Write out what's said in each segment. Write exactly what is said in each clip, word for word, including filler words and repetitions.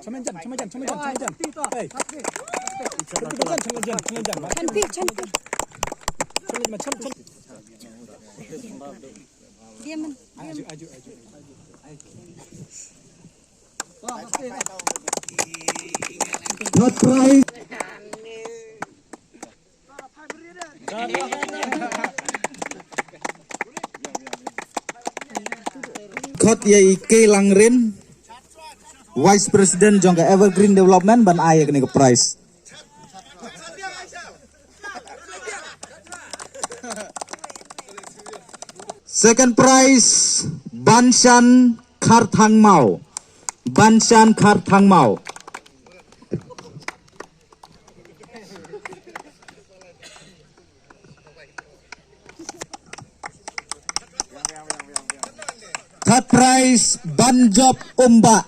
Chamajan, chamajan, chamajan, chamajan. Hey. Chamajan, chamajan, chamajan. Champi, champi. Chamajan, champi. Diam, man. Aju, aju, aju. Third prize. Khot ïa i K Langrin, Vice President jong ka Evergreen Development, ban ai ïa kane ka prize. Second prize, Banshan Kharthangmao. Banshan Kharthangmao. Third prize, Banjop Umba.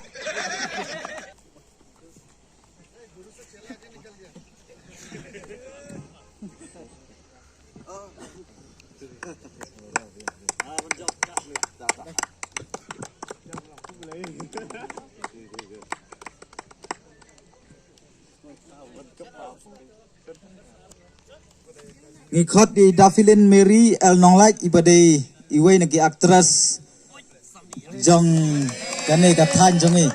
Ngi khot ïa i Dafilin Mary L Nonglait, iba dei iwei na ki actress jong kane ka thaiñ jong ngi.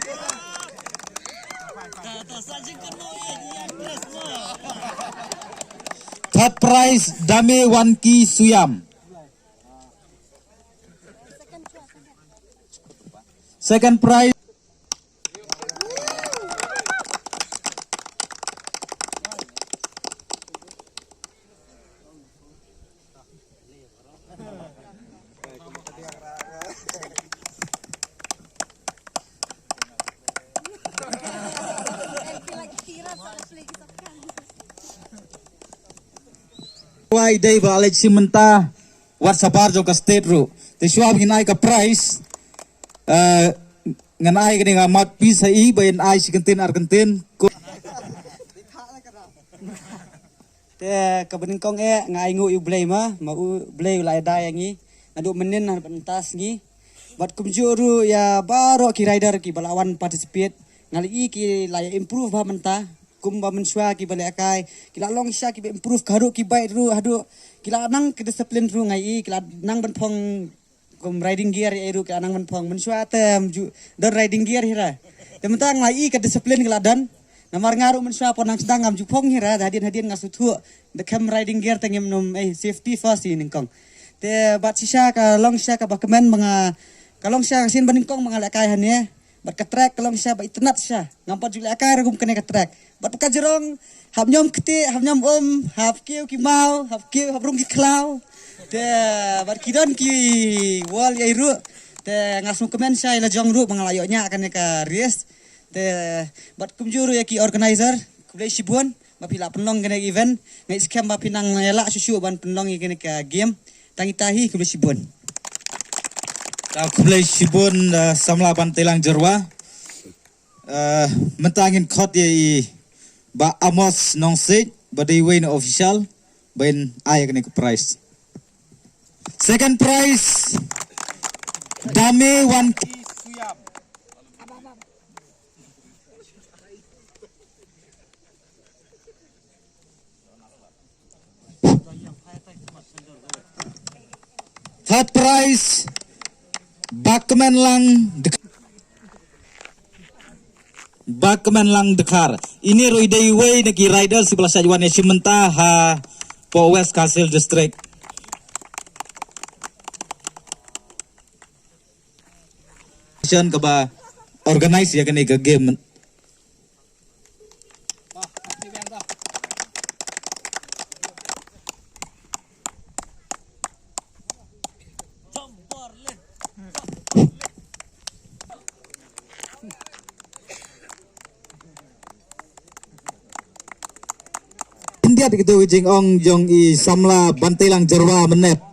Third prize, Dame Wanki Suyam. Second prize. Wai dei ba leh shi mynta wat shabar jong ka state ruh. Te shuwa ba ngin ai ka prize, eh, ngan ai kane ka mouthpiece ha i ba in ai shi kyntien ar kyntien. Ko- Te kaba nyngkong eh nga ai nguh ïa U Blei ma, ma U Blei u la ïada ïa ngi naduh mynnin ha bynta sngi. Bad kumjuh ruh ïa baroh ki rider kiba la wan participate, nga la i ki la ïa improve bha mynta. Kumba mynshuwa kiba lehkai ki la long shisha kiba improve, ka haduh ki bike ruh, haduh ki la nang ka discipline ruh, nga i ki la nang ban phong kum riding gear ïa i ruh ki la nang ban phong. Mynshuwa te ym ju don riding gear hi ra. Te mynta nga i ka discipline ka la don. Namar nga ruh mynshuwa pon nang sdang ngam ju phong hi ra, hadien hadien nga sngewthuh da khlem riding gear te ngim nym, eh, safety first hi nyngkong. Te bad shisha ka long shisha kaba kmen ba nga, ka long shisha ka sien ba nyngkong ba nga lehkai hangne. Bad ka track ka long shisha ba itynnad shisha. Ngam pat ju lehkai ruh kum kane ka track. Bad ka jrong, hap ñiom ktieh, hap ñiom um, hap kiew ki maw, hap kiew, hap rung ki khlaw. Te bad ki don ki wall ïa i ruh. Te nga sngewkmen shisha ïa la jong ruh ba nga la ïoh ñiah kane ka race. Te bad kumjuh ruh ïa ki organizer, khublei shibun ba phi la pynlong kane ka event. Nga i skhem ba phi nang ïa lah shuh shuh ban pynlong ïa kane ka game. Tang ita hi, khublei shibun. Khublei shibun, eh, samla Bantelang Jyrwa. Eh, mynta ngin khot ïa i Bah Amos Nongsiej, ba dei iwei na official ba in ai kane ka prize. Second prize, Dame Wanki Suyam. Third prize, Bakmenlang Dkhar. Bakmenlang Dkhar. Ine ruh i dei iwei na ki riders kiba la shah wan ïa shi mynta hapoh West Khasi Hills District. Shan kaba organize ïa kane ka game. India, kito ki jingong jong i samla Bantelang Jyrwa mynne.